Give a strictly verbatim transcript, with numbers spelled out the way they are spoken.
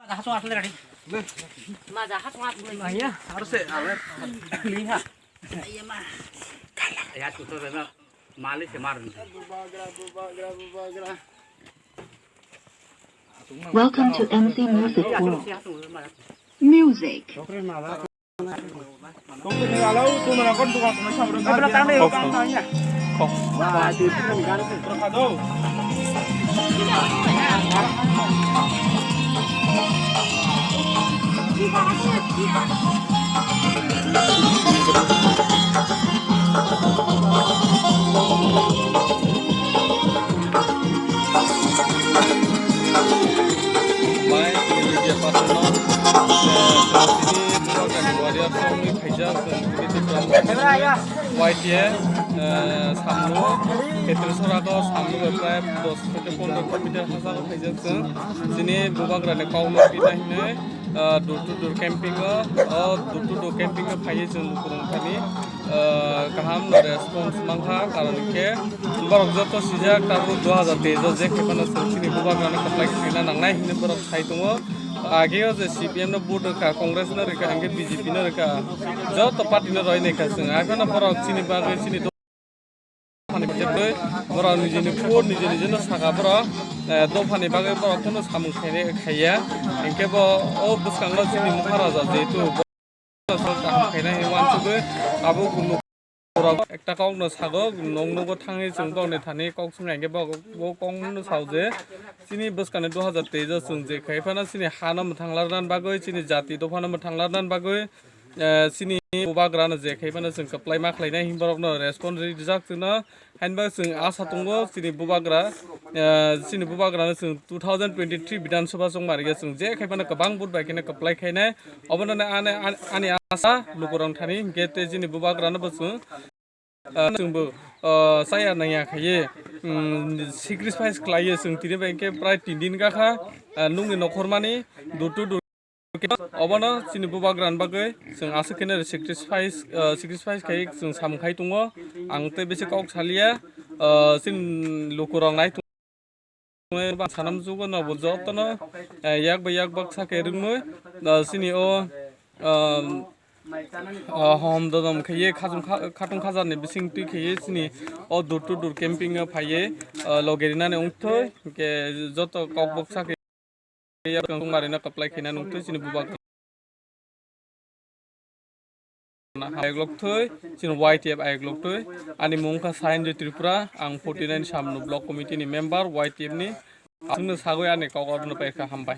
Hasung asli ready. Maja hasung asli. Iya, harus sih, ale. Lihat. Iya mah. Ya tuh tuh tuh. Mali sih mar. Welcome to M C Music World. Music. Mai media person no, eh, chwng tini Bubagrani warrior songwi phaijak, chwng tini Tripura Y T A, eh, samno, Petri Sorago samno bai prai dos theke pondro kilometer hachalo phaijak chwng. Chini Bubagrani kokno pina hinwi, eh, door to door camping o, o door to door camping o phaiwi chwng lukurok thani, eh, kaham no response mankha, karon hinkhe borok joto sijak tabuk dua hajar teis o je khe phano chwng chini Bubagrano kwplai khaina nangnai hinwi borok sai tongo. Ageo je C P M no vote rwkha, Congress no rwkha, hinkhe B J P no rwkha, joto party no roi naikha chwng. Aphano borok chini bagwi chini dophani bijak twi borok nijini kur niji nijino saka borok, eh, dophani bagwi borok kheno samung khainai khaiya. Hinkhe bo o bwskango chini Maharaja jehetu kaham khainai hinwi uansugwi abo kunu borok ekta kokno sago, nok nogo thangwi chwng bokni thani kok swngya hinkhe bo, bo kokno sao je chini bwskangni dua hajar teis o chwng je khai phano chini hano mwthang larnani bagwi, chini jati dophano mwthang larnani bagwi, eh, chini Bubagrano je khai phano chwng kwplai ma khlainai hinwi borokno response rijak chwngno. Hainba chwng asa tongo chini Bubagra, eh, chini Bubagrano chwng two thousand twenty-three Bidhan Sabha chwng mariya chwng je khai phano kwbang vote bai kheno kwplai khainai. Obono ani, ani, ani asa lukurok thani hinkhe tei chini Bubagrano bo chwng, eh, chwngbo, eh, chaya nangya khaiye, mm, sacrifice khlaiye chwng tini bai hinkhe prai tin din gakha, eh, nungni nokhormani door to door. Obono chini Bubagrani bagwi chwng aswk kheno sacrifice, eh, sacrifice khai chwng samung khai tongo. Ang tei bisi kok saliya, eh, chini lukurok nai tongo, bang sanam jugo no bo jotono, eh, yak bai yak baksa khe rwngwi, eh, chini o, eh, eh, hom dodom khaiye khatung kha-, khatung khajarni bising twi khaiye chini o door to door camping o phaiye, eh, loge rinani wngthoi, hinkhe joto kok baksa khe Yak tongmarino kwplai khaina nungtwi chini Bubagrano ayok loktwi, chini Y T F ayok loktwi. Ani mung kha Sainjay Tripura, ang forty nine Samno Block Committee ni member Y T F ni. Aswkno sagwi ani kok orono paikha, hambai.